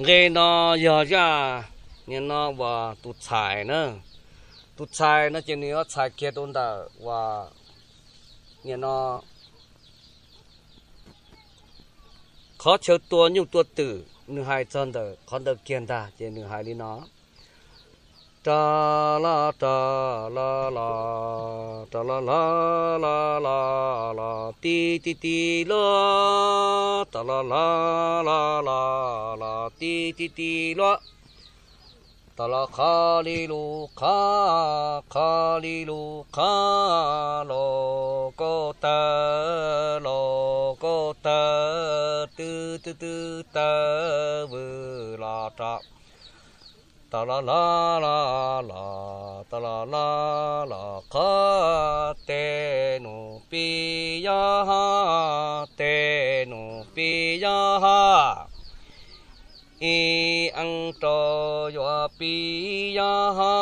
Nqe no yog zaj, nim no uas tus txhais na, tus txhais no ces nws yuav txhais kiag rau ntawm uas nim no qhov chaw tua nyuj tua twm, nws hais txog ntawm qhov ntawd kiag ntag ces nws hais li no: Rog loj rog loj los, rog loj loj loj loj los, tib tib tib luaj, rog loj loj loj loj los, tib tib tib luaj, rog loj qhov li lub qhov, qhov li lub qhov, los kauj taw, los kauj taw, twb twb twb taw vwm los rog. Tau los los los los, tau los los los qhov, tej nus pib yog ho, tej nus pib yog ho, ib eeb rau yuav pib yog ho,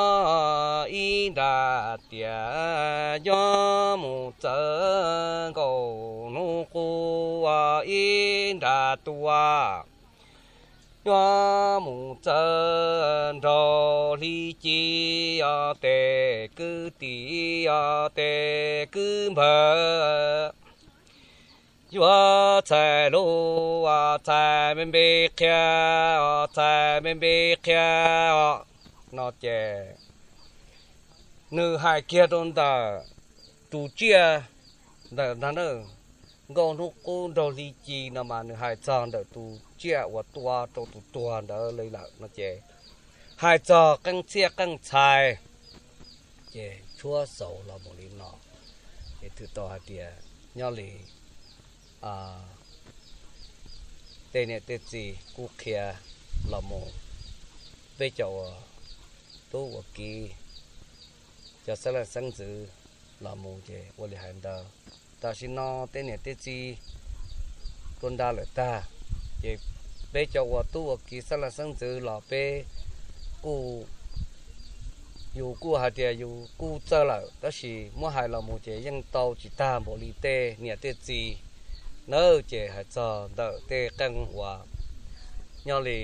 ib nra tias yuav mus txawb nkaus hnub qub, ib nra tua yuav mus txawb nraug hli ci, tej kwv tij, tej kwv npawg, yuav txhais lus, txhais me npe qhia, txhais me npe qhia no ces nws hais kiag rau ntawm tus tsiaj ntawm ntag na, nkaus hnub qub nraug hli ci no mas nws hais txog ntawm tus tsiaj uas tua rau tus tuag ntawd li lawm no ces hais txog qeej txhiaj qeej txhais ces tshuab xaus los mus li no. Ces thwm tau hais tias nyob li tej niam tej txiv kuj qhia los mus, peb cov uas tub uas kiv, cov xeeb leej xeeb ntxwv los mus ces ua li hais ntawd. Tam sim no tej niam tej txiv tuaj nra lawm tag, ces peb cov uas tub uas kiv xeeb leej xeeb ntxwv los peb kuj, yus kuj hais tias yus kuj txawj lawm, tab sis muab hais los mus ces yeej tau tsis tag npaum li tej niam tej txiv nawb. Ces hais txog ntawm tej qeej uas nyob li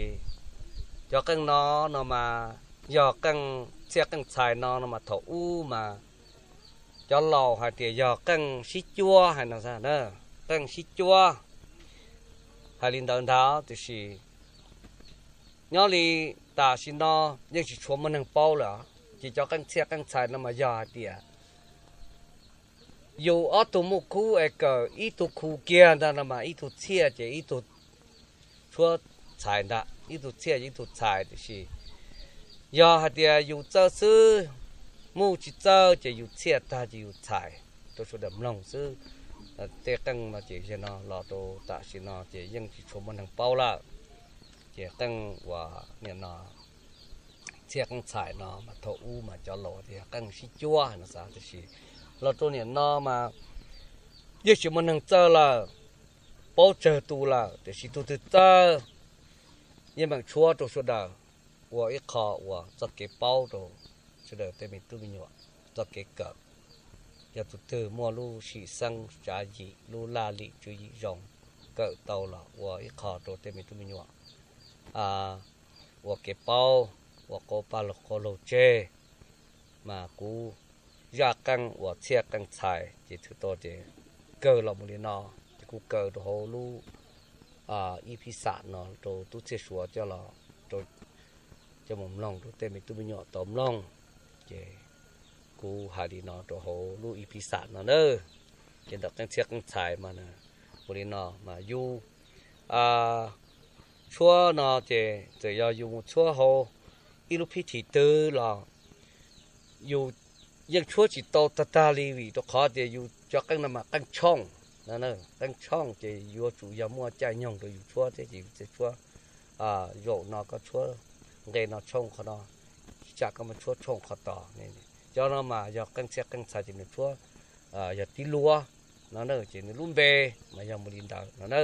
cov qeej no, no mas yog qeej txhiaj qeej txhais no, no mas thaum ub mas cov laus hais tias yog qeej sib cuab hais no, qeej sib cuab hais li ntawd ntag. Tiam sis nyob li tam sim no yeej tsis tshua muaj neeg paub lawm, ces cov qeej txhiaj qeej txhais no mas yog hais tias yus ob tug muaj khub es kawm ib tug khu kiag ntag no mas ib tug txhiaj ces ib tug tshuab txhais ntag, ib tug txhiaj ces ib tug txhais. Tiam sis yog hais tias yus txawj xwb, muj tsis txawj ces yus txhiaj tag ces yus txhais rau sawv daws mloog xwb. Tej qeej no ces yog no los rau tam sim no ces yeej tsis tshua muaj neeg paub lawm. Ces qeej uas nim no txhiaj qeej txhais no mas thaum ub mas cov laus tias qeej sib cuab no xav, tiam sis los rau nim no mas yeej tsis muaj neeg txawj lawm, paub tsawg tus lawm, tiam sis tus twg txawj yeej meem tshuab rau sawv daws ua ib qho uas txoj kev paub rau sawv daws tej me tub me nyuam txoj kev kawm. Yog tus twg muaj lub sim xeeb tsav yim, lub laj lim tswv yim zoo, kawm tau los ua ib qho rau tej me tub me nyuam ua kev paub, ua qauv paj laug qauv laug tseg, mas kuv zaj qeej uas txhiaj qeej txhais ces thwm tau ces kawg los mus li no, ces kuv kaw rau hauv lub ib phij xam no rau tub txhiaj suav coj los rau, coj mus mloog rau tej me tub me nyuam tau mloog. Ces kuv hais li no rau hauv lub ib phij xam no na. Ces ntawm qeej txhiaj qeej txhais mas ua li no mas yus tshuab no ces txawm yog yus mus tshuab hauv ib lub phij thim twg los yus yeej tshuab tsis tau tag tag li, vim rau qhov tias yus cov qeej no mas qeej tshooj, qeej tshooj ces yuav tsum yog muaj caij nyoog rau yus tshuab thiab ces yus thiaj tshuab. Zaum no koj tshuab nqe no tshooj qhov no, ib tsam koj mus tshuab tshooj qhov tod. Cov no mas yog qeej txhiaj qeej txhais ces nws tshuab yog tib luav no na, ces nws lub npe mas yog mus li ntawd no na.